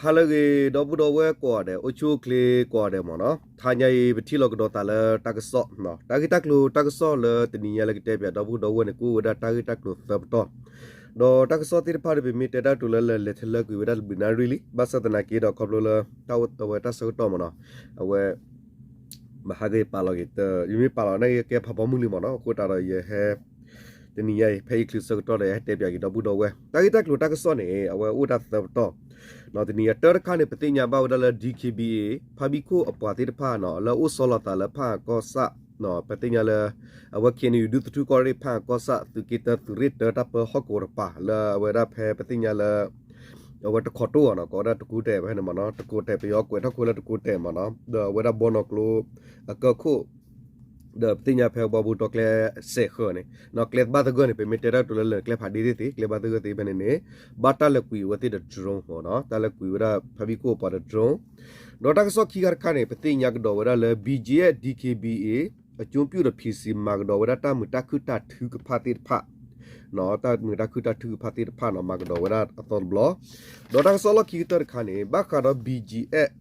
ဟါလၢအဂ့ၤ ဒီပုၢ်ဒီဝဲၢ်ကိးဂၤဒဲး အိၣ်ဆူၣ်အိၣ်ချ့ကိးဂၤဒဲးမ့ၢ်နီၤ, တဟါညါအံၤ ပထံၣ်လိာ်ကဒီးသးလၢတၢ်ကစီၣ်, တၢ်ဂ့ၢ်တၢ်ကျိၤတၢ်ကစီၣ်လၢတနံၤညါလၢကတဲပၠးဒီပုၢ်ဒီဝဲၢ်န့ၣ် ကအိၣ်ဝဲဒၣ်တၢ်ဂ့ၢ်တၢ်ကျိၤသၢပတီၢ်, ဒီးတၢ်ကစီၣ်သ့ၣ်တဖၣ်ဒီး ပမ့ၢ်တဲတၢ်ကတိၤလၢလၢာ်လဲၤထၢလၢကွံာ်ဝဲဒၣ်တဘျုးနၣ်ရံၣ်လံ, ဘၣ်ဆၣ်သနာ်က့ဒီးခီဖျိလၢ တၢ်ဝဲတၢ်ဆၢကတီၢ်မ့ၢ်နီၤ, အဝဲ ဘၣ်ဟးက့ၤပာ်လီၤက့ၤ, ယမ့ၢ်ပာ်လီၤန့ၣ် ယကဲဖးဘီမုၢ်လံမ့ၢ်နီၤ, အဃိသတးဒီးယဟဲ တနံၤညါအံၤ ဖဲယချုးဆၢကတီၢ်ဒီး ယဟဲတဲပၠးက့ၤဒီပုၢ်ဒီဝဲၢ်, တၢ်ဂ့ၢ်တၢ်ကျိၤတၢ်ကစီၣ်န့ၣ် အဝဲအိၣ်ဒၣ်သၢပတီၢ်, တနံၤညါတၢ်တခါန့ၣ် ပသ့ၣ်ညါဘၣ်ဝဲဒၣ်လၢ DKBA ဖါဘံၣ်ခိၣ်အပှၤသ့ၣ်တဖၣ်နီၤ လၢအိၣ်ဆီလီၤသးလၢဖၣ်အၣ်ကီၢ်ဆၣ်, ပသ့ၣ်ညါလၢ အဝဲ KNU ဒူသထူၣ်ကီၢ်ရ့ၣ် ဖၣ်အၣ်ကီၢ်ဆၣ် သုးက့တၢ သုးရ့ၣ်တၢ တၢ်ပၢဟီၣ်ကဝီၤတပၤ လၢအဝဲဒၣ်ဖဲပသ့ၣ်ညါလၢ အဝဲတခီတိၢ်နီၤ ကိးဝဲဒၣ်တကူတဲာ်ဖဲန့ၣ်မ့ၢ်နီၤ, တကူတဲာ် ပယီၤကွဲးထီၣ်ခိလၢတကူတဲာ်မ့ၢ်နီၤ, ဒီးအဝဲဒၣ်ဘီနီၢ်ကျိအကၢၢ်ခိၣ် ဒီးပသ့ၣ်ညါဖဲဝါဘိတီကျဲစဲးဃၢၤန့ၣ်, ကျဲဘၣ်သဂၢၢ်န့ၣ် ပမ့ၢ်တဲတၢ်ကတိၤလၢလၢာ်ကျဲဖးဒ့သ့ၣ်သ့ၣ် ကျဲဘၣ်သဂၢၢ်သ့ၣ်ဖဲန့ၣ်န့ၣ် ဘၣ်တၢ်လဲၤကွံာ်အဝဲသ့ၣ်ဒီး drone မ့ၢ်နီၤ, တၢ်လဲၤကွံာ်ဝဲဒၣ်ဖါဘံၣ်ခိၣ်အပှၤဒီး drone, ဒီးတၢ်ကစီၣ်ခံခါတခါန့ၣ် ပသ့ၣ်ညါကဒီးဝဲဒၣ်လၢ BGF DKBA အကၠိပၠူၣ်ဒီး PC မၤကဒီးဝဲဒၣ်တၢ်မုာ်တၢ်ခုၣ်တၢ်ထုကဖၣ်သ့ၣ်တဖၣ်, တၢ်မုာ်တၢ်ခုၣ်တၢ်ထုကဖၣ်သ့ၣ်တဖၣ်နီၤ မၤကဒီးဝဲဒၣ်အသီတဘျီ, ဒီးတၢ်ကစီၣ်လီၢ်ခံကတၢၢ်တခါန့ၣ် ဘၣ်ဃးဒီး BGF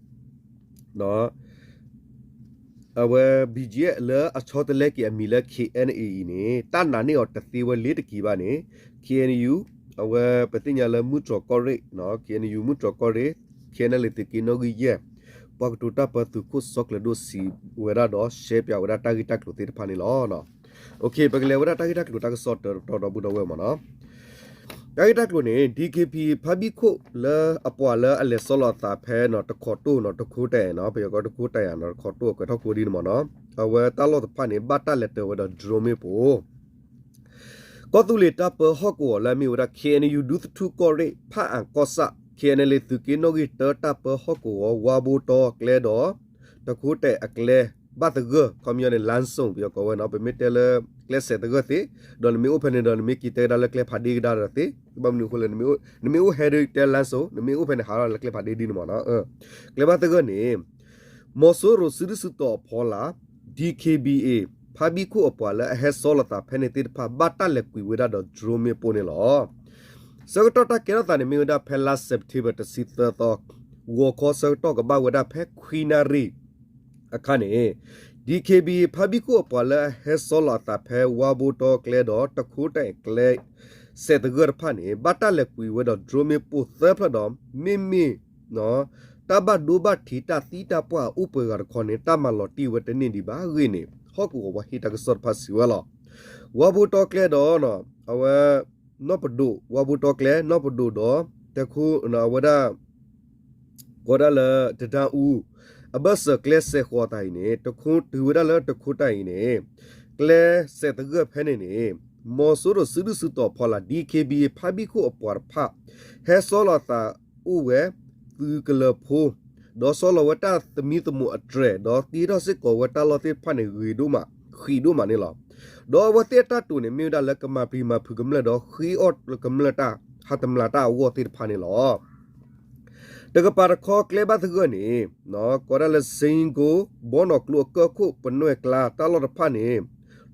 အဝဲ BGF လၢအဆီတလဲက့ၤအမံၤလၢ KNA အံၤန့ၣ် တၢ်နာ်န့ၢ်အီၤတသ့ဝဲလ့ၤတက့ၤဘၣ်န့ၣ် KNU အဝဲပသ့ၣ်ညါလၢမုၢ်တြီၢ်ကီၢ်ရ့ၣ်, KNU မုၢ်တြီၢ်ကီၢ်ရ့ၣ်, KNLA သုးက့နီၣ်ဂံၢ်ယဲၢ်, ပှၤကတိၤတၢ်ပၢသုးခိၣ်စီၤကျၢၤဒိၣ်စံးဝဲဒၣ်ဒီး ရှဲပၠးဝဲဒၣ်တၢ်ဂ့ၢ်တၢ်ကျိၤသ့ၣ်တဖၣ်န့ၣ်လီၤ. ပကလဲၤဝဲဒၣ်တၢ်ဂ့ၢ်တၢ်ကျိၤတၢ်ကစီၣ်တတီၤဒီပုၢ်ဒီဝဲၢ်မ့ၢ်နီၤ, တၢ်ဂ့ၢ်တၢ်ကျိၤန့ၣ် DKBA ဖါဘံၣ်ခိၣ်လၢအပှၤလၢအလဲၤဆီလီၤအသးဖဲနီၤ တခီတိၢ်နီၤ တခိတၢ်နီၤ ပယီၤကီတခိတၢ်နီၤ တခီတိၢ်အကွဲးထီၣ်ခိဒ်န့ၣ်မ့ၢ်နီၤ, အဝဲတၢ်လီၢ်တဖၣ်န့ၣ် ဘၣ်တၢ်လဲၤတၢၤဝဲဒီး drone မ့ၣ်ပိၢ် ကီၢ်သူလ့ၤတၢ်ပၢဟီၣ်ကဝီၤလၢအမ့ၢ်ဝဲဒၣ် KNU ဒူသထူၣ်ကီၢ်ရ့ၣ် ဖၣ်အၣ်ကီၢ်ဆၣ် KNLA သုးက့နီၣ်ဂံၢ်တၢ တၢ်ပၢဟီၣ်ကဝီၤ ဝါဘိတီကျဲဒီး တခိတၢ်အကျဲ ဘၣ်သဂၢၢ် ခီပညီန့ၣ် လမ်းစုံ ပယီၤကိးဝဲနီၤ ပမ့ၢ်တဲလၢ ကျဲစဲးသဂၢၢ်သ့ၣ် ဒီးနမ့ၢ်အိၣ်ဖဲန့ၣ်ဒီး နမ့ၢ်က့ၤတဲကဒါလၢကျဲဖးဒ့ကဒါဒီးသ့, ဘၣ်မနုၤအဃိလဲၣ် နမ့ၢ်အိၣ်ဖဲန့ၣ်တဲလမ်းစုံ နမ့ၢ်အိၣ်ဖဲန့ၣ်ဟးထီၣ်လၢကျဲဖးဒ့ဒ်န့ၣ်မ့ၢ်နီၤ, ကျဲဘၣ်သဂၢၢ်န့ၣ် မီၤစိရိၤစုဒုၣ်စုတီၤအဖီလာ် DKBA ဖါဘံၣ်ခိၣ်အပှၤလၢအဟဲဆီလီၤသးဖဲန့ၣ်သ့ၣ်တဖၣ် ဘၣ်တၢ်လဲၤကွံာ်ဝဲဒၣ်ဒီး drone မ့ၣ်ပိၢ်န့ၣ်လီၤ. ဆၢကတီၢ်တၢ်ကဲထီၣ်သးန့ၣ်မ့ၢ်ဝဲဒၣ်ဖဲလါ September တဆံသၢသီ, ဂီၤခီဆၢကတီၢ်ကဘၣ်ဝဲဒၣ်ဖဲခွံနၣ်ရံၣ်အခါန့ၣ် DKBA ဖါဘံၣ်ခိၣ်အပှၤလၢအဟဲဆီလီၤအသးဖဲဝါဘိတီကျဲဒီး တခိတၢ်အကျဲ စဲးသဂၢၢ်တဖၣ်န့ၣ် ဘၣ်တၢ်လဲၤကွံာ်ဝဲဒီး drone မ့ၣ်ပိၢ်သၢဖျၢၣ်ဒီး မ့မ့ၢ် တၢ်ဘၣ်ဒိဘၣ်ထံးတၢ်သံတၢ်ပှၢ်အိၣ်ပှဲၤဂၤတခီန့ၣ် တၢ်မၤလီၤတံၢ်ဝဲတန့ၢ်ဒံးဘၣ်အဂ့ၢ်န့ၣ် ဟီၣ်ကဝီၤပှၤဟ့ၣ်တၢ်ကစီၣ်တဖၣ်စံးဝဲလီၤ. ဝါဘိတီကျဲဒီး အဝဲ နီၢ်ပဒိၣ် ဝါဘိတီကျဲ နီၢ်ပဒိၣ်ဒီး တဲခိ အဝဲဒၣ် ကိးဒၣ်လၢ တဒါအူ အဘၢၣ်စၢၤကျဲစဲးဃီၤအသးအံၤန့ၣ် တခိ တုၤဝဲဒၣ်လၢတခိတၢ်အံၤန့ၣ် ကျဲစဲးသဂၢၢ်ဖဲန့ၣ်န့ၣ် မီၤစိရိၤစုဒုၣ်စုတီၤဖီလာ် DKBA ဖါဘံၣ်ခိၣ်အပှၤတဖၣ် ဟဲဆီလီၤသးအိၣ်ဝဲ သုးကလၢၤဖိ ဒီးဆီလီၤဝဲတၢ်သမံသမိးအတြဲၤ ဒီးတ့ထီၣ်စ့ၢ်ကီးဝဲတၢ်လီၢ်သ့ၣ်တဖၣ်န့ၣ် ဂ့ၤဒိၣ်မး ဃံးဒိၣ်မးန့ၣ်လီၤ. ဒီးအဝဲသ့ၣ်အတၢ်တိာ်န့ၣ် မ့ၢ်ဝဲဒၣ်လၢကမၤပျံၤမၤဖုးကမျၢၢ်ဒီး ဃ့အီၣ်ကမျၢၢ်တၢ် ဟးတမျးတၢ်အဂီၢ်သ့ၣ်တဖၣ်န့ၣ်လီၤ. တကပၤတခီကျဲဘၣ်သဂၢၢ်န့ၣ် ကိးဒၣ်လၢ စ့ကိ ဘီနီၢ်ကျိအကၢၢ်ခိၣ် ပနွဲၢ်ကျါတၢ်လီၢ်တဖၣ်န့ၣ်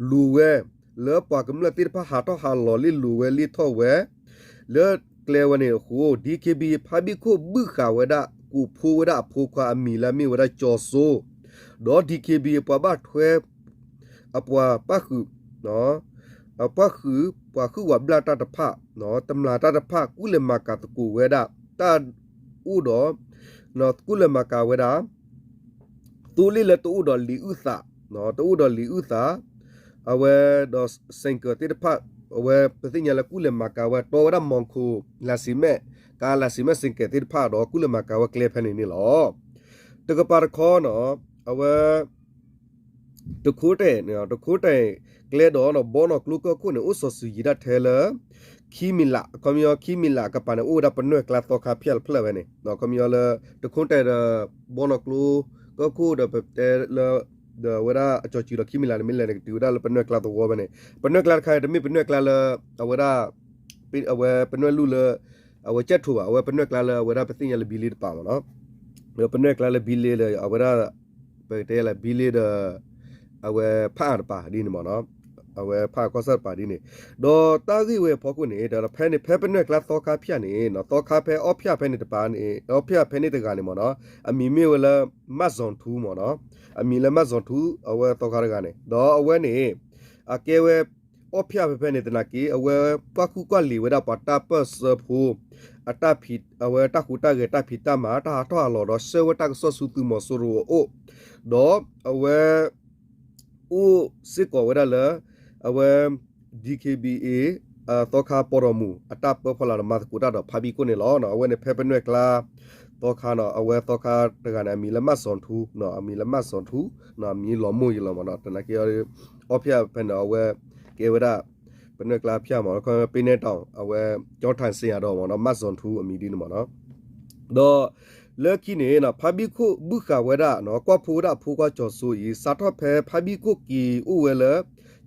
လူၤဝဲ လၢပှၤကမျၢၢ်သ့ၣ်တဖၣ်ဟးထီၣ်ဟးလီၤလံလူၤဝဲလံထီၣ်ဝဲ လၢကျဲဝဲန့ၣ်အဃိ DKBA ဖါဘံၣ်ခိၣ်ဘုၣ်ဃာ်ဝဲဒၣ် ကိးဖှိၣ်ဝဲဒၣ်အဖိခွါအမံၤလၢအမ့ၢ်ဝဲဒၣ်ကၠီၤစိ ဒီး DKBA ပှၤဘၣ်ထွဲ အပှၤပၣ်ဃုာ် အပၣ်ဃုာ် ပှၤဟုၣ်ဝးဘျၣ်တၢ်တဖၣ် တမျးတၢ်တဖၣ် ကူၣ်လဲၤမၤကၤသကိးဝဲဒၣ် တၢ်အိၣ်ဒီး ကူၣ်လဲၤမၤကၤဝဲဒၣ် သိလ့ၣ်လၢတအိၣ်ဒီးလံာ်အုၣ်သး တအိၣ်ဒီးလံာ်အုၣ်သး အဝဲဒီး စ့ကၢၣ်သ့ၣ်တဖၣ် အဝဲပသ့ၣ်ညါလၢကူၣ်လဲၤမၤကၤဝဲ တီဝဲဒၣ်မီၢ်ခိၣ် လၤစံမဲာ် ကါလၤစံမဲာ်စ့ကၢၣ်သ့ၣ်တဖၣ်ဒီး ကူၣ်လဲၤမၤကၤဝဲကျဲဖဲန့ၣ်န့ၣ်လီၤ. တကပၤတခီနီၤ အဝဲ တခိတၢ် တခိတၢ်ကျဲဒီး ဘီနီၢ်ကျိကၢၢ်ခိၣ်န့ၣ် အိၣ်စီၤစုၤယံၤဒၣ်ထဲလၢ ခံမံၤလး ခီပညီ ခံမံၤလးအကပၤန့ၣ် အိၣ်ဝဲဒၣ်ပနွဲၢ်ကျါသီခါဖျၢၣ်တဖျၢၣ်ဝဲန့ၣ် ခီပညီလၢ တခိတၢ်ဒီး ဘီနီၢ်ကျိကၢၢ်ခိၣ်ဒီး ပတဲလၢ ဒီးအဝဲဒၣ်အကၠီၤစုၤဒီးခံမံၤလးန့ၣ် မ့ၢ်လဲၤန့ၣ် ကတုၤဝဲဒၣ်လၢပနွဲၢ်ကျါသဝီဖဲန့ၣ် ပနွဲၢ်ကျါတခါ တမ့ၢ်ပနွဲၢ်ကျါလၢ အဝဲဒၣ် အဝဲပနွဲၢ်လူၢ်လၢ အဝဲကၠဲၣ်ထိးဘၣ် အဝဲပနွဲၢ်ကျါလၢအဝဲဒၣ်ပသ့ၣ်ညါလၢဘံလ့တပၤမ့ၢ်နီၤ ဒီးပနွဲၢ်ကျါလၢဘံလ့ဒီး အဝဲဒၣ် ပကတဲလၢဘံလ့ဒီး အဝဲဖးအါတပၤဒ်န့ၣ်မ့ၢ်နီၤ အဝဲဖးကီၢ်ဆၣ်တပၤဒ်န့ၣ်, ဒီးတၢ်ဂ့ၢ်ဝဲအဖီခိၣ်န့ၣ် ဒီးဖဲန့ၣ် ဖဲပနွဲၢ်ကျါသီခါဖၠၣ်န့ၣ် သီခါဖဲအီၣ်ဖၠၣ်ဖဲန့ၣ်တပၤန့ၣ် အီၣ်ဖၠၣ်ဖဲန့ၣ်တဂၤန့ၣ်မ့ၢ်နီၤ အမံၤမ့ၢ်ဝဲလၢ မၣ်စီၤထူမ့ၢ်နီၤ, အမံၤလၢမၣ်စီၤထူ အဝဲသီခါတဂၤန့ၣ် ဒီးအဝဲန့ၣ် အကဲဝဲ အီၣ်ဖၠၣ်ဖဲဖဲန့ၣ်သနာ်က့ အဝဲကွၢ်ကူၣ်ကွၢ်လံၤဝဲဒၣ်ပှၤတၢ်ပၢၢ်ဆၢဖိ အတၢ်ဖံး အဝဲတၢ်ဟူးတၢ်ဂဲၤတၢ်ဖံးတၢ်မၤ တၢ်ဟးထီၣ်ဟးလီၤဒီးဆှၢဝဲတၢ်ကစီၣ်ဆူသုးမီၤစိရိၤအအိၣ်, ဒီးအဝဲ အိၣ်စ့ၢ်ကီးဝဲဒၣ်လၢ အဝဲ DKBA သီခါပီၢ်ဒီးမူး အတၢ်ပၢဖီလာ်ဒီးမၤသကိးတၢ်ဒီးဖါဘံၣ်ခိၣ်န့ၣ်လီၤ. အဝဲန့ၣ်ဖဲပနွဲၢ်ကျါ သီခါနီၤ အဝဲသီခါတဂၤန့ၣ် အမံၤလၢမၣ်စီၤထူ အမံၤလၢမၣ်စီၤထူ အမံၤလီၤမိၢ်ယလီၤမ့ၢ်နီၤ သနာ်က့ အီၣ်ဖၠၣ်ဖဲန့ၣ် အဝဲကဲဝဲဒၣ် ပနွဲၢ်ကျါဖၠၣ်မ့ၢ်နီၤ ပ့န့ၢ်တီၤ အဝဲ ကၠီထၣ်စ့ယၤဒီးမ့ၢ်နီၤ မၣ်စီၤထူအမံၤဒ်န့ၣ်မ့ၢ်နီၤ ဒီးလၢခံန့ၣ် ဖါဘံၣ်ခိၣ်ဘုၣ်ဃာ်ဝဲဒၣ် ကွၢ်ဖိဝဲဒၣ်အဖိခွါကၠီၤစိအံၤ စးထီၣ်ဖဲဖါဘံၣ်ခိၣ်က့ၤအိၣ်ဝဲလၢ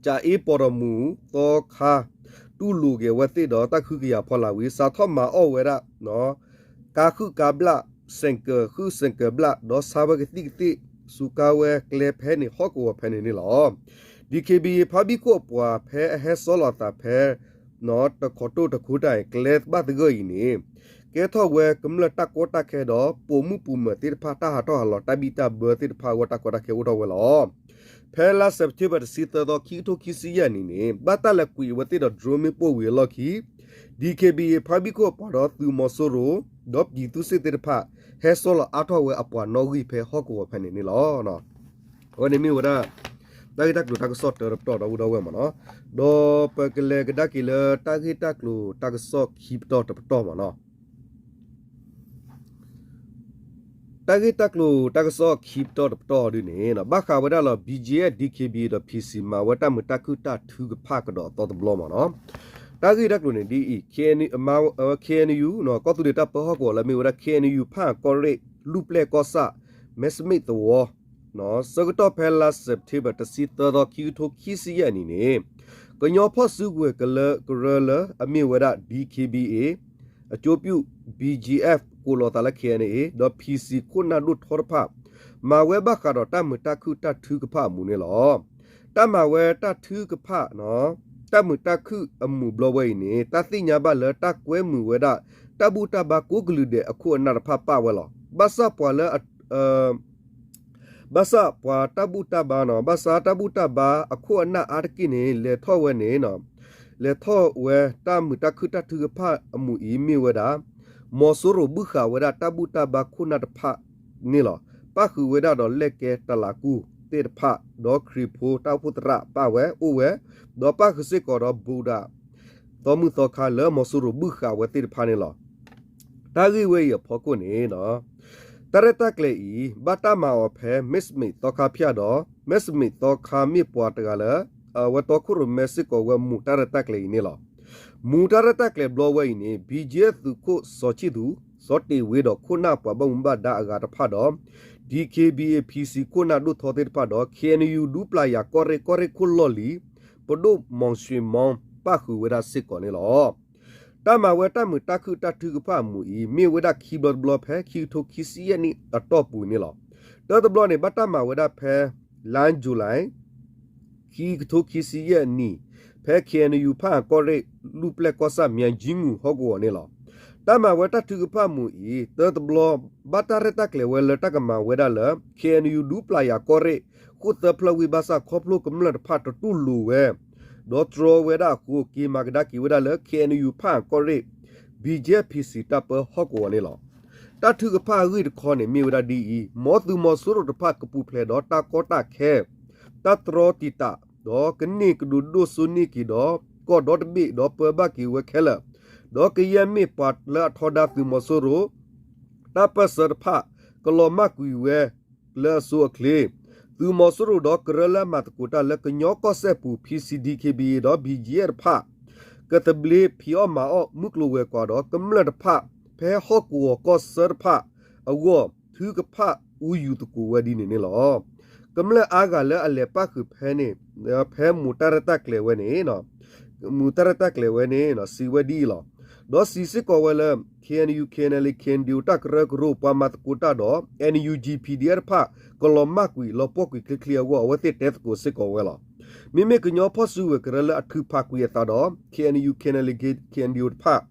ကၠၤအ့ပီၢ်ဒီးမူးသီခါ တူၢ်လိာ်က့ၤအဝဲသ့ၣ်ဒီးတၢ်ကဟုကယာ်ဖီလာ်ဝံၤ စးထီၣ်မၤအီၣ်ဝဲဒၣ် ကါဃုာ်ကါဘျၣ် စဲးကၢးဃုာ်စဲးကၢးဘျၣ် ဒီးဆါဝဲကသံၣ်ကသ့ၣ် စူးကါဝဲကျဲဖဲန့ၣ် ဟီၣ်ကဝီၤဖဲန့ၣ်န့ၣ်လီၤ. DKBA ဖါဘံၣ်ခိၣ်အပှၤဖဲအဟဲဆီလီၤအသးဖဲ တခီတိၣ်တခူတၢ်အံၤ ကျဲဘၣ်သဂၢၢ်အံၤန့ၣ် ကဲထီၣ်ဝဲကမျၢၢ်တၢ်ကီတၢ်ခဲဒီး ပိာ်မုၣ်ပိာ်မၢၤသ့ၣ်တဖၣ် တၢ်ဟးထီၣ်ဟးလီၤတၢ်ဘံၣ်တၢ်ဘၢသ့ၣ်တဖၣ်အဂီၢ် တၢ်ကီတၢ်ခဲအိၣ်ထီၣ်ဝဲလီၤ. ဖဲလါစဲးပထ့ဘၢၣ်တဆံသၢသီ ခံကထိခံဆံယဲၢ်နံၣ်န့ၣ် ဘၣ်တၢ်လဲၤကွံာ်အဝဲသ့ၣ်ဒီး drone မ့ၣ်ပိၢ်ဝံၤအလီၢ်ခံ DKBA ဖါဘံၣ်ခိၣ်အပှၤဒီးသုးမီၤစိရိၤ ဒီးပြည်သူ့စစ်သ့ၣ်တဖၣ် ဟဲဆီလီၤအါထီၣ်ဝဲအပှၤနီၣ်ဂံၢ်ဖဲဟီၣ်ကဝီၤဖဲန့ၣ်န့ၣ်လီၤ. အဝဲန့ၣ်မ့ၢ်ဝဲဒၣ် တၢ်ဂ့ၢ်တၢ်ကျိၤတၢ်ကစီၣ်တၢတပတီၢ်ဒီပုၢ်ဒီဝဲၢ်မ့ၢ်နီၤ, ဒီးပကလဲၤကဒါက့ၤလၢတၢ်ဂ့ၢ်တၢ်ကျိၤတၢ်ကစီၣ်ခံပတီၢ်တပတီၢ်မ့ၢ်နီၤ. တၢ်ဂ့ၢ်တၢ်ကျိၤတၢ်ကစီၣ်ခံပတီၢ်တပတီၢ်ဒ်န့ၣ် ဘၣ်ဃးဝဲဒၣ်လီၤ BGF DKBA ဒီး PC မၤဝဲတၢ်မုာ်တၢ်ခုၣ်တၢ်ထုကဖၣ်ကဒီးအသီတဘျီမ့ၢ်နီၤ. တၢ်ဂ့ၢ်တၢ်ကျိၤန့ၣ်ဒ်အံၤ KNU ကီၢ်သူလ့ၤတၢ်ပၢဟီၣ်ကဝီၤလၢမ့ၢ်ဝဲဒၣ် KNU ဖၣ်အကီၢ်ရ့ၣ် လူၢ်ပျဲၢ်ကီၢ်ဆၣ် မဲၢ်စမ့ၣ်သဝီ ဆၢကတီၢ်ဖဲလါစဲးပထ့ဘၢၣ်တဆံသၢသီ ခံကထိခံဆံယဲၢ်နံၣ်န့ၣ် ကညီဖီၣ်စုကဝဲၤကရၢလၢအမ့ၢ်ဝဲဒၣ် DKBA အကၠိပျူၢ် BGF ကိးလီၤသးလၢ KNA ဒီး PC ခိၣ်နၢ်ဒိၣ်ထီတဖၣ် မၤဝဲဘၣ်ဃးဒီးတၢ်မုာ်တၢ်ခုၣ်တၢ်ထုကဖၣ်အမူးန့ၣ်လီၤ. တၢ်မၤဝဲတၢ်ထုကဖၣ် တၢ်မုာ်တၢ်ခုၣ်အမူးဘျီဝဲအံၤန့ၣ် တၢ်သ့ၣ်ညါဘၣ်လၢတၢ်ကွဲမုာ်ဝဲဒၣ် တၢ်ဘူၣ်တၢ်ဘါကိးကလုာ်ဒဲးအခိၣ်အနၢ်တဖၣ်ပာ်ဝဲလီၤ. ဘၣ်ဆၣ်ပှၤလၢ ဘၣ်ဆၣ်ပှၤတၢ်ဘူၣ်တၢ်ဘါနီၤ ဘၣ်ဆၣ်တၢ်ဘူၣ်တၢ်ဘါအခိၣ်အနၢ်အါတက့ၢ်န့ၣ် လဲၤထီၣ်ဝဲန့ၣ် လဲၤထီၣ်ဝဲတၢ်မုာ်တၢ်ခုၣ်တၢ်ထုကဖၣ်အမူးအံၤ မ့ၢ်ဝဲဒၣ် မီၤစိရိၤဘုၣ်ဃာ်ဝဲဒၣ်တၢ်ဘူၣ်တၢ်ဘါခိၣ်နၢ်တဖၣ်န့ၣ်လီၤ. ပၣ်ဃုာ်ဝဲဒၣ်ဒီးလဲၣ်ကဲတလးကူၢ်သ့ၣ်တဖၣ် ဒီးခရံာ်ဖိတၢ်အိၣ်ဖှိၣ်သရၣ်ပာ်ဝဲအိၣ်ဝဲ, ဒီးပၣ်ဃုာ်စ့ၢ်ကီးဒီးဘူးဒး သီမုၢ်သီခါလၢမီၤစိရိၤဘုၣ်ဃာ်ဝဲသ့ၣ်တဖၣ်န့ၣ်လီၤ. တၢ်ဂ့ၢ်ဝဲအံၤအဖီခိၣ်န့ၣ် တၢ်ရဲၣ်တၢ်ကျဲၤအံၤ ဘၣ်တၢ်မၤအီၤဖဲ မဲၢ်စမ့ၣ်သီခါဖၠၣ်ဒီး မဲၢ်စမ့ၣ်သီခါမ့ၢ်ပှၤတဂၤလၢ အဝဲတီခိၣ်ရိၣ်မဲစ့ၢ်ကီးဝဲမူးတၢ်ရဲၣ်တၢ်ကျဲၤအံၤန့ၣ်လီၤ. မူးတၢ်ရဲၣ်တၢ်ကျဲၤဘျီဝဲအံၤန့ၣ် BGF သုးခိၣ်စီၤဆံၣ်သူး စီၤတ့ၢ်ဝ့ဒီးခိၣ်နၢ်ပှၤဘၣ်မူဘၣ်ဒါအဂၤတဖၣ်ဒီး DKBA PC ခိၣ်နၢ်ဒိၣ်ထီသ့ၣ်တဖၣ်ဒီး KNU ဒူပျၢ်ယၤကီၢ်ရ့ၣ် ကီၢ်ရ့ၣ်ခိၣ်လီၢ်လံၤ ပဒိၣ်မီၤၡ့မီ ပၣ်ဃုာ်ဝဲဒၣ်စ့ၢ်ကီးန့ၣ်လီၤ. တၢ်မၤဝဲတၢ်မုာ်တၢ်ခုၣ်တၢ်ထုကဖၣ်အမူးအံၤ မ့ၢ်ဝဲဒၣ်ခံဘျီတဘျီဖဲခံကထိခံဆံယဲၢ်နံၣ်အတီၢ်ပူၤန့ၣ်လီၤ. တၢတဘျီန့ၣ် ဘၣ်တၢ်မၤဝဲဒၣ်ဖဲ လါယူၤလံ ခံကထိခံဆံယဲၢ်နံၣ် ဖဲ KNU ဖၣ်အကီၢ်ရ့ၣ် လူၢ်ပျဲၢ်ကီၢ်ဆၣ် မၠၤကၠံငူၢ်ဟီၣ်ကဝီၤန့ၣ်လီၤ. တၢ်မၤဝဲတၢ်ထုကဖၣ်အမူးအံၤ တၢတဘျီ ဘၣ်တၢ်ရဲၣ်တၢ်ကျဲၤဝဲလၢတၢ်ကမၤဝဲဒၣ်လၢ KNU ဒူပျၢ်ယၤကီၢ်ရ့ၣ် ဃိၣ်သၢဖျၢၣ်ဝံၤဘၣ်ဆၣ် ခီဖျိကမျၢၢ်တဖၣ်တတူၢ်လိာ်ဝဲ ဒီးတြီဝဲဒၣ်အဃိ က့ၤမၤကဒါက့ၤဝဲဒၣ်လၢ KNU ဖၣ်အကီၢ်ရ့ၣ် BGF PC တၢ်ပၢဟီၣ်ကဝီၤန့ၣ်လီၤ. တၢ်ထုကဖၣ်အဂ့ၢ်တခီန့ၣ် မ့ၢ်ဝဲဒၣ်ဒ်အံၤ, မ်သုးမီၤစိရိၤတဖၣ်ကပူၤဖျဲးဒီးတၢ်ကီတၢ်ခဲ တၢ်တြီတံာ်တာ် ဒီးကန့ၢ်ကဒိးဒိၣ်စိန့ၢ်က့ၤဒီး ကီၢ်ဒီတဘ့ၣ်ဒီးပၢဘၣ်က့ၤဝဲခဲလၢာ်, ဒီးကယဲၢ်မ့ၢ်ပှၤလၢအထီဒါသုးမီၤစိရိၤ တၢ်ပၢၢ်ဆၢတဖၣ် ကလီၤမၢ်ကွံာ်ဝဲ လၢအဆိအချ့, သုးမီၤစိရိၤဒီးကရၢလၢအမၤသကိးတၢ်လၢကညီကီၢ်စဲၣ်ပူၤ PC DKBA ဒီး BGF တဖၣ် ကသဘျ့ဖံးအီၣ်မၤအီၣ်မုၢ်ကျိၤဝဲၤကွာ်ဒီးကမျၢၢ်တဖၣ် ဖဲဟီၣ်ကဝီၤကီၢ်ဆၢတဖၣ်အဂီၢ် ထုကဖၣ်အူယူၤသကိးဝဲဒ်န့ၣ်န့ၣ်လီၤ. ကမျၢၢ်အါဂၤလၢအလဲၤပၣ်ဃုာ်ဖဲန့ၣ် ဖဲမူးတၢ်ရဲၣ်တၢ်ကျဲၤဝဲန့ၣ် မူးတၢ်ရဲၣ်တၢ်ကျဲၤဝဲန့ၣ် စံးဝဲဒ်အံၤလီၤ. ဒီးစံးစ့ၢ်ကီးဝဲလၢ KNU KNLA KNDO တၢ်ကရၢကရိ ပှၤမၤသကိးတၢ်ဒီး NUG PDF တဖၣ် ကလီၤမၢ်ကွံာ်လီၤပှီၢ်ကွံာ်ချ့ချ့အဂီၢ် အဝဲသ့ၣ်တဲသကိးစ့ၢ်ကီးဝဲလီၤ. မ့မ့ၢ်ကညီဖီၣ်စုကဝဲၤကရၢလၢအထုးဖးကွံာ်အသးဒီး KNU KNLA KNDO တဖၣ်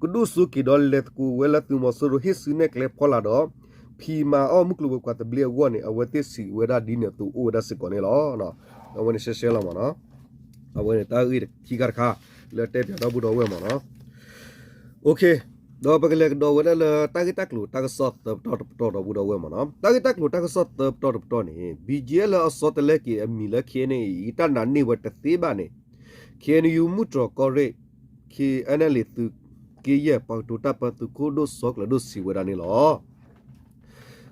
ကဒိၣ်စိက့ၤဒီးလဲၤသကိးဝဲလၢသုးမီၤစိရိၤဟ့ၣ်စုနဲၣ်ကျဲဖီလာ်ဒီး ဖံးမၤအီၣ်မုၢ်ကျိၤဝဲၤကွာ်သဘျ့အဂီၢ်န့ၣ် အဝဲသ့ၣ်စံးဝဲဒၣ်ဒ်န့ၣ်အသိးအိၣ်ဝဲဒၣ်စ့ၢ်ကီးန့ၣ်လီၤ. အဝဲန့ၣ်ရှဲရှဲလီၤမ့ၢ်နီၤ. အဝဲန့ၣ်တၢ်ဂ့ၢ်ခံခါတခါ လၢတဲပၠးဒီပုၢ်ဒီဝဲၢ်မ့ၢ်နီၤ. ဒီးပကလဲၤကဒီးဝဲဒၣ်လၢတၢ်ဂ့ၢ်တၢ်ကျိၤတၢ်ကစီၣ်သၢပတီၢ်တပတီၢ်ဒီပုၢ်ဒီဝဲၢ်မ့ၢ်နီၤ. တၢ်ဂ့ၢ်တၢ်ကျိၤတၢ်ကစီၣ်သၢပတီၢ်တပတီၢ်န့ၣ် BGF လၢအဆီတလဲက့ၤအမံၤလၢ KNA အံၤ တၢ်နာ်န့ၢ်ဝဲတသ့ဘၣ်န့ၣ် KNU မုၢ်တြီၤကီၢ်ရ့ၣ် KNLA သုးက့ယဲၢ် ပှၤကတိၤတၢ်ပၢသုးခိၣ်ဒိၣ်စီၤကျၢၤဒိၣ်စံးဝဲဒၣ်န့ၣ်လီၤ.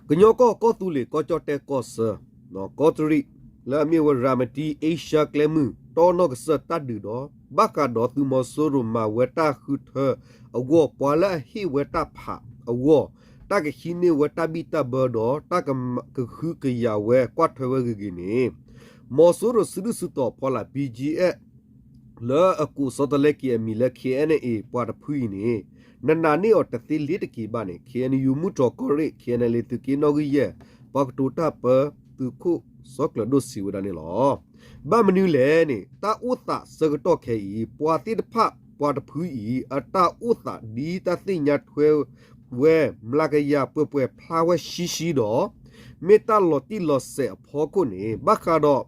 ကညီကီၢ်ကီၢ်သူလ့ၤ ကီၢ်ကၠီၣ်တဲၣ်ကီၢ်ဆၢ ကီးတရံး လၢအမ့ၢ်ဝဲရၤမတံ အ့ရှါကျဲမုၢ် တီနီၢ်ကစၢၢ်တၢ်ဒုးဒီး ဘၣ်ဃးဒီးသုးမီၤစိရိၤမၤဝဲတၢ်ဃုထၢအဂီၢ် ပှၤလၢအဟ့ၣ်ဝဲတၢ်ဖးအဂီၢ် တၢ်ကဟံးန့ၢ်ဝဲတၢ်ဘံၣ်တၢ်ဘၢဒီး တၢ်ကဃုကယာ်ဝဲကွၢ်ထွဲဝဲဂ့ၤဂ့ၤန့ၣ် မီၤစိရိၤစုဒုၣ်စုတီၤဖီလာ် BGF လၢအကိးဆီတလဲက့ၤအမံၤလၢ KNA ပှၤတဖုအံၤန့ၣ် နနာ်န့ၢ်အီၤတသ့လ့ၤတက့ၤဘၣ်န့ၣ် KNU မုၢ်တြီၤကီၢ်ရ့ၣ် KNLA သုးက့နီၣ်ဂံၢ်ယဲၢ် ပှၤကတိၤတၢ်ပၢသုးခိၣ်စီၤကျၢၤဒိၣ်စံးဝဲဒၣ်န့ၣ်လီၤ. ဘၣ်မနုၤလဲၣ်န့ၣ် တၢ်အိၣ်သးဆၢကတီၢ်ခဲအံၤ ပှၤသ့ၣ်တဖၣ်ပှၤတဖုအံၤ အတၢ်အိၣ်သးဒ်တၢ်သ့ၣ်ညါထွဲဝဲ မျးကယၤပှဲၤပှဲၤဖျါဝဲဆှံဆှံဒီး မ့ၢ်တၢ်လီၤတံၢ်လီၤဆဲးအဖီခိၣ်န့ၣ် ဘၣ်ဃးဒီး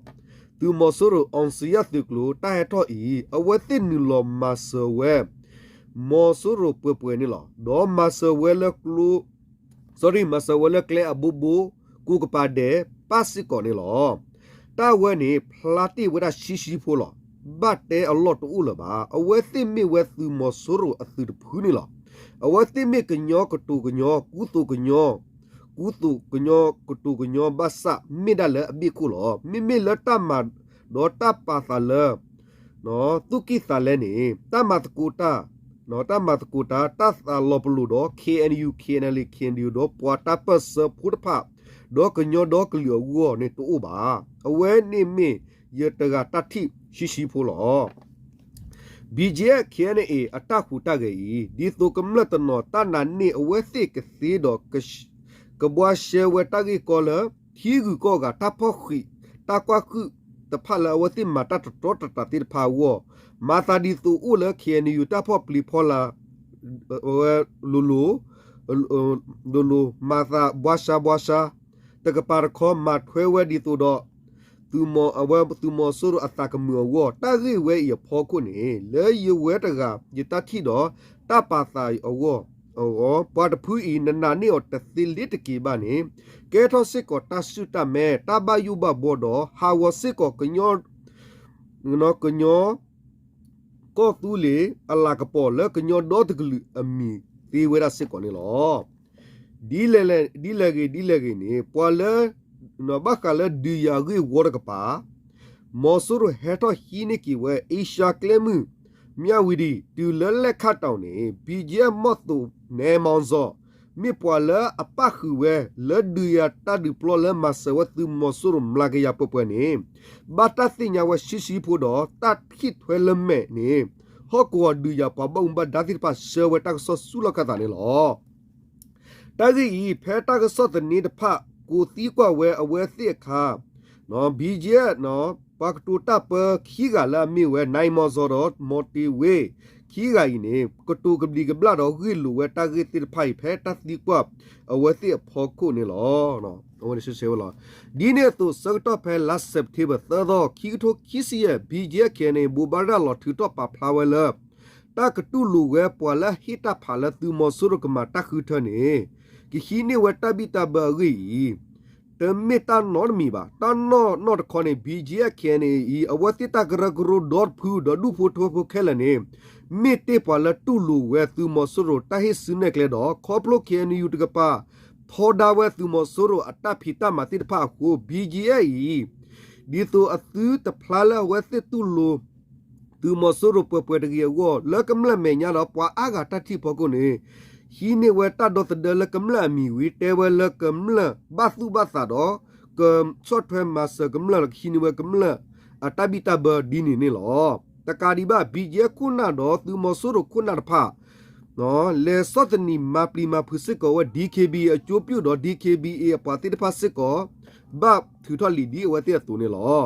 သုးမီၤစိရိၤ အောင်ဇေယျ သုးကျိၤ တၢ်ဟဲထီၣ်အံၤ အဝဲသ့ၣ်နုာ်လီၤမၤစၢၤဝဲ မီၤစိရိၤပှဲၤပှဲၤန့ၣ်လီၤ. ဒီးမၤစၢၤဝဲလၢကျိ sorry မၤစၢၤဝဲလၢကျဲအဘိဘိ ကိးကပၤဒဲး ပၣ်စ့ၢ်ကီးန့ၣ်လီၤ. တၢ်ဝဲန့ၣ် ဖျါတ့ၢ်ဝဲဒၣ်ဆှံဆှံဖိလီၤ. ဘၣ်တဲအလီၢ်တအိၣ်လၢၤဘၣ်. အဝဲသ့ၣ်မ့ၢ်ဝဲသုးမီၤစိရိၤအသုးတဖုန့ၣ်လီၤ. အဝဲသ့ၣ်မ့ၢ်ကညီကတိၤကညီ ကူသိးကညီ ကူသိးကညီကတိၤကညီဘၣ်ဆၣ် မ့ၢ်ဒၣ်လၢအဘ့ၣ်ခိၣ်လီၤ. မ့မ့ၢ်လၢတၢ်မၤဒီးတၢ်ပာ်သးလၢ သူၣ်ကံၢ်သးလဲန့ၣ် တၢ်မၤသကိးတၢ် တၢ်မၤသကိးတၢ် တၢ်သးလီၤပလိာ်ဒီး KNU KNLA KNDO ဒီးပှၤတၢ်ပၢၢ်ဆၢဖိတဖၣ် ဒီးကညီဒီကလုာ်အဂီၢ်န့ၣ်တအိၣ်ဘၣ်. အဝဲန့ၣ်မ့ၢ်ယတဂၤတၢ်ထံၣ်ဆှံဆှံဖိလီၤ. BGF KNA အတၢ်ဟူးတၢ်ဂဲၤအံၤ ဒ်သိးကမျၢၢ်တနီၤတၢ်နာ်န့ၢ်အဝဲသ့ၣ်ကသ့ဒီး ကဘှါရှဲဝဲတၢ်ဂ့ၢ်ကီလၢ ထံဂုၤကီၢ်ဂၤတၢ်ဖီၣ်ဃံး တၢ်ကွၢ်ဟုၣ်တဖၣ်လၢအဝဲသ့ၣ်မၤတၢ်တတီတတြၢ်သ့ၣ်တဖၣ်အဂီၢ် မၤသးဒ်သိးအိၣ်လၢ KNU တၢ်ဖီၣ်ပျံၤဖီလာ် ဝဲလိၤလိၤ လိၤလိၤ မၤသးဘှါရှါဘှါရှါ တကပၤတခီမၤထွဲဝဲဒ်သိးဒီး သုးမီၤ အဝဲသုးမီၤစိရိၤအသးကမုာ်အဂီၢ် တၢ်ဂ့ၢ်ဝဲအံၤအဖီခိၣ်န့ၣ် လၢယဝဲတဂၤ ယတၢ်ထံၣ်ဒီး တၢ်ပာ်သးအံၤအဂီၢ် ပှၤတဖုအံၤ နနာ်န့ၢ်အီၤတသ့လ့ၤတက့ၤဘၣ်န့ၣ် ကဲထီၣ်စ့ၢ်ကီးတၢ်ဆူၣ်တၢ်မဲ တၢ်ဘၣ်ယိၣ်ဘၣ်ဘှီဒီး ဟးဂီၤစ့ၢ်ကီးကညီ ကညီ ကီၢ်သူလ့ၤအလၤကပီၤလၢကညီဒီတကလုာ်အမံၤသ့ဝဲဒၣ်စ့ၢ်ကီးန့ၣ်လီၤ. ဒ်လဲၣ်ဂ့ၤ ဒ်လဲၣ်ဂ့ၤန့ၣ် ပှၤလၢ ဘၣ်ဃးလၢဒုးယၤဂ့ၢ်ဝီတကပၤ မီၤစိရိၤဟဲထီၣ်ဟံးန့ၢ်က့ၤဝဲ အ့ရှါကျဲမုၢ် မြဝတီ တုၤလၢလဲၣ်ခၣ်တီၤန့ၣ် BGF မီၢ်သိး နဲမီၤစီၤ မ့ၢ်ပှၤလၢအပၣ်ဃုာ်ဝဲ လၢဒုးယၤတၢ်ဒုးပျီလၢမၤစၢၤဝဲသုးမီၤစိရိၤမျးကယၤပှဲၤပှဲၤန့ၣ် ဘၣ်တၢ်သ့ၣ်ညါဝဲဆှံဆှံဖိဒီး တၢ်ခံးထွဲလၢမဲာ်န့ၣ် ဟီၣ်ကဝီၤဒုးယၤပှၤဘၣ်မူဘၣ်ဒါသ့ၣ်တဖၣ်ဆှၢဝဲတၢ်ကစီၣ်ဆူလီၢ်ခၢၣ်သးန့ၣ်လီၤ. တၢ်ဂ့ၢ်အံၤ ဖဲတၢ်ကစီၣ်သန့တဖၣ် ကိးသံကွၢ်ဝဲအဝဲသ့ၣ်အခါ BGF ပှၤကတိၤတၢ်ပၢခံဂၤလၢအမ့ၢ်ဝဲ နဲမီၤစီၤဒီး မီၤတ့ၤဝ့ ခံဂၤအံၤန့ၣ် ကတိၤကဘျံးကဘျၣ်ဒီးဂ့ၢ်လိာ်ဝဲတၢ်ဂ့ၢ်သ့ၣ်တဖၣ်အံၤ ဖဲတၢ်သံကွၢ်အဝဲသ့ၣ်အဖီခိၣ်န့ၣ်လီၤ. အဝဲန့ၣ်ရှဲရှဲဝဲလီၤ. ဒ်န့ၣ်အသိး ဆၢကတီၢ်ဖဲလါ September သၢသီ ခံကထိခံဆံယဲၢ် BGF KNA ဘိးဘၣ်ရၤလီၤထုးထီၣ်ပာ်ဖျါဝဲလၢ တၢ်ကတူၢ်လိာ်ဝဲပှၤလၢအဟ့ၣ်တၢ်ဖးလၢသုးမီၤစိရိၤကမၤတၢ်ဃုထၢန့ၣ် ကဟံးန့ၢ်ဝဲတၢ်ဘံၣ်တၢ်ဘၢအဂ့ၢ်အံၤ တမ့ၢ်တၢ်နီတမံၤဘၣ်. တၢ်နီၢ်နီၢ်တခီန့ၣ် BGF KNA အံၤ အဝဲသ့ၣ်တၢ်ကရၢကရိဒီတဖုဒီးဒူၣ်ဖိထၢဖိခဲလၢာ်န့ၣ် မ့ၢ်တ့ၢ်ပှၤလၢတူၢ်လိာ်ဝဲသုးမီၤစိရိၤတၢ်ဟ့ၣ်စုနဲၣ်ကျဲဒီး ခီဖျိ KNU တကပၤ ထီဒါဝဲသုးမီၤစိရိၤအတၢ်ဖံးတၢ်မၤသ့ၣ်တဖၣ်အဃိ BGF အံၤ ဒ်သိးအသုတဖျါလၢအဝဲသ့ၣ်တူၢ်လိာ် သုးမီၤစိရိၤပှဲၤပှဲၤတဂ့ၤအဂီၢ် လၢကမျၢၢ်မဲာ်ညါဒီးပှၤအါဂၤတၢ်ထံၣ်ဖီခိၣ်န့ၣ် ဟံးန့ၢ်ဝဲတၢ်ဒီသဒၢလၢကမျၢၢ်အမံၤဝံၤ တဲဝဲလၢကမျၢၢ်ဘၣ်သူၣ်ဘၣ်သးဒီး ကဆီၣ်ထွဲမၤစၢၤကမျၢၢ်လီၤ ကဟံးန့ၢ်ဝဲကမျၢၢ်အတၢ်ဘံၣ်တၢ်ဘၢဒ်န့ၣ်န့ၣ်လီၤ. တကးဒံးဘၣ် BGF ခိၣ်နၢ်ဒီးသုးမီၤစိရိၤခိၣ်နၢ်တဖၣ် လဲၤဆီၣ်သနံးမၤပျံၤမၤဖုးစ့ၢ်ကီးဝဲ DKBA အကၠိပၠူၣ်ဒီး DKBA အပှၤသ့ၣ်တဖၣ်စ့ၢ်ကီး ဘၣ်ထုးထီၣ်လံာ်ဒ်အဝဲသ့ၣ်အသိးန့ၣ်လီၤ.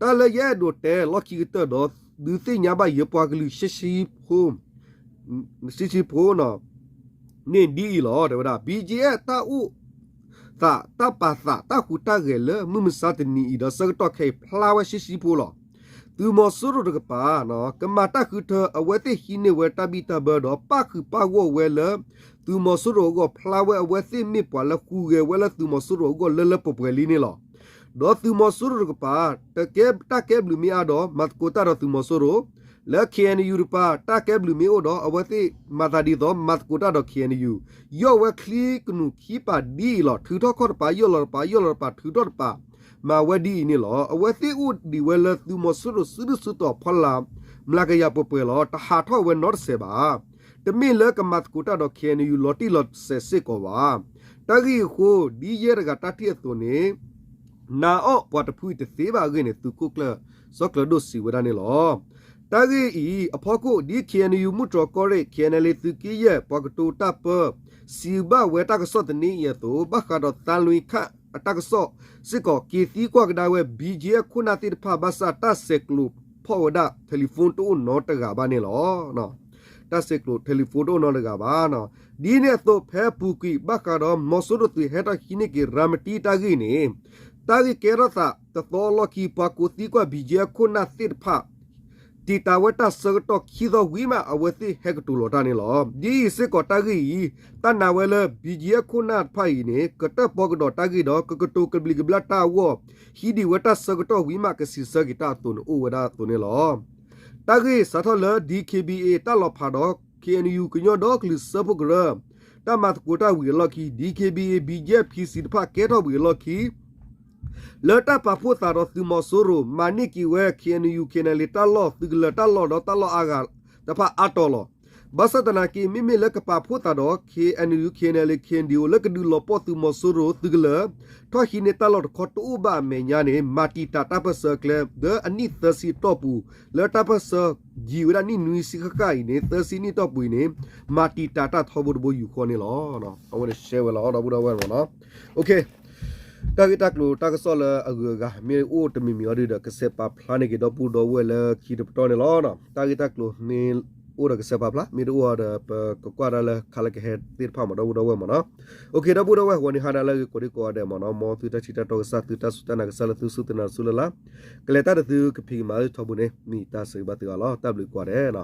တၢ်လၢယအဲၣ်ဒိးတဲလီၢ်ခံကတၢၢ်ဒီး ဒုးသ့ၣ်ညါဘၣ်ယပှၤကလုာ် ဆှံဆှံဖိ ဆှံဆှံဖိ န့ၣ်ဒ်အံၤလီၤ. တဲဝဲဒၣ် ဘံၣ်ကၠံၣ်အဲၣ် တၢ်အိၣ်သး တၢ်ပာ်သး တၢ်ဟူးတၢ်ဂဲၤလၢမုၢ်မဆါတနံၤအံၤ ဒီးဆၢကတီၢ်ခဲအံၤ ဖျါဝဲဆှံဆှံဖိလီၤ. သုးမီၤစိရိၤတကပၤ ကမၤတၢ်ဃုထၢ အဝဲသ့ၣ်ဟံးန့ၢ်ဝဲတၢ်ဘံၣ်တၢ်ဘၢဒီး ပၣ်ဃုာ်ပၣ်ဂီၢ်ဝဲလၢ သုးမီၤစိရိၤအဂီၢ် ဖျါဝဲအဝဲသ့ၣ်မ့ၢ်ပှၤလၢဟူးဂဲၤဝဲလၢသုးမီၤစိရိၤအဂီၢ်လၢလၢပှဲၤပှဲၤလံန့ၣ်လီၤ. ဒီးသုးမီၤစိရိၤတကပၤ တကဲတၢ်ကဲဘျုးမ့ၢ်အါဒီး မၤသကိးတၢ်ဒီးသုးမီၤစိရိၤ, လၢ ခ့ၣ်အဲၣ်ယူၣ် တပၤ တၢ်ကဲဘျုးမ့ၢ်အိၣ်ဒီး အဝဲသ့ၣ်မၤသးဒ်သိး မၤသကိးတၢ်ဒီး ခ့ၣ်အဲၣ်ယူၣ်, ယီၢ်ဝဲချံကနူာ်ခံပၤဒ်အံၤလီၤ. ထုးထီၣ်ခီၣ်တပၤ ယီၢ်လီၤတပၤ ယီၢ်လီၤတပၤ ထုးထီၣ်တပၤ မၤဝဲဒ်အံၤန့ၣ်လီၤ. အဝဲသ့ၣ်အိၣ်ဒံးဝဲလၢသုးမီၤစိရိၤစုဒုၣ်စုတီၤဖီလာ် မျးကယၤပှဲၤပှဲၤလီၤ. တဟးထီၣ်ဝဲနီတစဲးဘၣ်. တမ့ၢ်လၢကမၤသကိးတၢ်ဒီး ခ့ၣ်အဲၣ်ယူၣ် လီၤတံၢ်လီၤဆဲးစ့ၢ်ကီးဘၣ်. တၢ်ဂ့ၢ်အံၤအဃိ ဒ်ယဲတဂၤတၢ်ထံၣ်အသိးန့ၣ် နာ်အီၣ်ပှၤတဖုအံၤတသ့ဘၣ်အဂ့ၢ်န့ၣ် သုးခိၣ်ကျၢၢ်စီၤကျၢၤဒိၣ်စံးဝဲဒၣ်န့ၣ်လီၤ. တၢ်ဂ့ၢ်အံၤအဖီခိၣ် ဒ် ခ့ၣ်အဲၣ်ယူၣ် မုၢ်တြီၤကီၢ်ရ့ၣ် ခ့ၣ်အဲၣ်ယူၣ် သုးက့ယဲၢ် ပှၤကတိၤတၢ်ပၢ စံးဘၣ်ဝဲတၢ်ကစီၣ်တနံၤအံၤအသိး ဘၣ်ဃးဒီး သးလွံၣ်ခၣ် အတၢ်ကစီၣ်စ့ၢ်ကီး က့ၤသံကွၢ်ကဒါဝဲ ဘံၣ်ကၠံၣ်အဲၣ် ခိၣ်နၢ်သ့ၣ်တဖၣ် ဘၣ်ဆၣ်တၢ်ဆဲးကျိးဖီၣ်ဝဲဒၣ် telephone တအိၣ်နီတဂၤဘၣ်န့ၣ်လီၤ. တၢ်ဆဲးကျိး telephone တအိၣ်နီတဂၤဘၣ်. ဒ်န့ၣ်အသိး ဖဲအပူၤကွံာ် ဘၣ်ဃးဒီး မီၤစိရိၤသုးဟဲထီၣ်ဟံးန့ၢ်က့ၤ ရၤမတံ တၢ်ဂ့ၢ်န့ၣ် တၢ်ဂ့ၢ်ကဲထီၣ်သးတသီအလီၢ်ခံ ပှၤကိးသံကွၢ် ဘံၣ်ကၠံၣ်အဲၣ် ခိၣ်နၢ်သ့ၣ်တဖၣ် တံာ်တာ်ဝဲတၢ်ဆၢကတီၢ်ခံသီဝံၤမး အဝဲသ့ၣ်ဟဲကတိၤလီၤတၢ်န့ၣ်လီၤ. ဒ်အံၤစ့ၢ်ကီးတၢ်ဂ့ၢ်အံၤ တၢ်နာ်ဝဲလၢ ဘံၣ်ကၠံၣ်အဲၣ် ခိၣ်နၢ်တဖၣ်အံၤန့ၣ် ကတၢၣ်ပီကဒီးတၢ်ဂ့ၢ်ဒီး ကကတိၤကဘျံးကဘျၣ်တၢ်အဂီၢ် ဟံးဒံးဝဲတၢ်ဆၢကတီၢ်ဝံၤမး ကစံးဆၢက့ၤတၢ်အသိးန့ၣ် အိၣ်ဝဲဒၣ်အသိးန့ၣ်လီၤ. တၢ်ဂ့ၢ်စးထီၣ်လၢ DKBA တၢ်လီၤဖးဒီး KNU ကညီဒီကလုာ်စၢဖှိၣ်ကရၢ တၢ်မၤသကိးတၢ်ဝံၤအလီၢ်ခံ DKBA BGF PC တဖၣ်ကဲထီၣ်ဝံၤအလီၢ်ခံ လၢတၢ်ပာ်ဖှိၣ်သးဒီးသုးမီၤစိရိၤ မၤန့ၢ်က့ၤဝဲ KNU KNLA တၢ်လီၢ်သုးကလၢၤတၢ်လီၢ်ဒီးတၢ်လီၢ်အါဂၤတဖၣ်အါတီၤလီၤ. ဘၣ်ဆၣ်သနာ်က့ မ့မ့ၢ်လၢကပာ်ဖှိၣ်သးဒီး KNU KNLA KNDO လၢကဒုးလီၤပှီၢ်သုးမီၤစိရိၤသုးကလၢၤ ထီၣ်ဟံးန့ၢ်တၢ်လီၢ်တခီတအိၣ်ဘၣ်အမဲာ်ညါန့ၣ် မၤတံာ်တာ်တၢ်ပၢၢ်ဆၢအကျဲ လၢအနံၣ်သၢဆံအတီၢ်ပူၤ လၢတၢ်ပၢၢ်ဆၢယံာ်ဝဲဒၣ်နံၣ်နွံဆံဃၣ်ဃၣ်အံၤန့ၣ် သၢဆံနံၣ်တီၢ်ပူၤအံၤန့ၣ် မၤတံာ်တာ်တၢ်ထီဘိတဘိယူၢ်ဃီန့ၣ်လီၤ. အဝဲန့ၣ်ရှဲဝဲလီၤ ဒီပုၢ်ဒီဝဲၢ်မ့ၢ်နီၤ. တၢ်ဂ့ၢ်တၢ်ကျိၤတၢ်ကစီၣ်လၢအဂုၤအဂၤမ့ၢ်အိၣ်တမံၤမံၤအံၤဒီး ကဆဲးပာ်ဖျါန့ၢ်က့ၤဒီပုၢ်ဒီဝဲၢ်လၢခံတပတီၢ်န့ၣ်လီၤ. တၢ်ဂ့ၢ်တၢ်ကျိၤမ့ၢ်အိၣ်ဒီးကဆဲးပာ်ဖျါ မ့ၢ်တအိၣ်ဒီးပကကွၢ်ဒၣ်လၢခါလၢကဟဲသ့ၣ်တဖၣ်မ့ၢ်ဒီပုၢ်ဒီဝဲၢ်မ့ၢ်နီၤ. ဒီပုၢ်ဒီဝဲၢ် ဂီၤနံၤဟါနၤလၢအဂ့ၤကိးဒံကိးဂၤဒဲးမ့ၢ်နီၤ. မ်သုတၢ်ထံၣ်တၢ်တီကစၢ် သုတၢ်စူၢ်တၢ်နာ်ကစၢ်လၢသုစူၢ်သုနာ်တစူၢ်လၢ်လၢ် ကလဲၤတၢ်ဒီးသုကဖံးကမၤလၢထီဘိန့ၣ် မ့ၢ်တၢ်ဆၢဂ့ၤဘၣ်သုအါလီၤ. တၢ်ဘျုးကိးဂၤဒဲးနီၤ.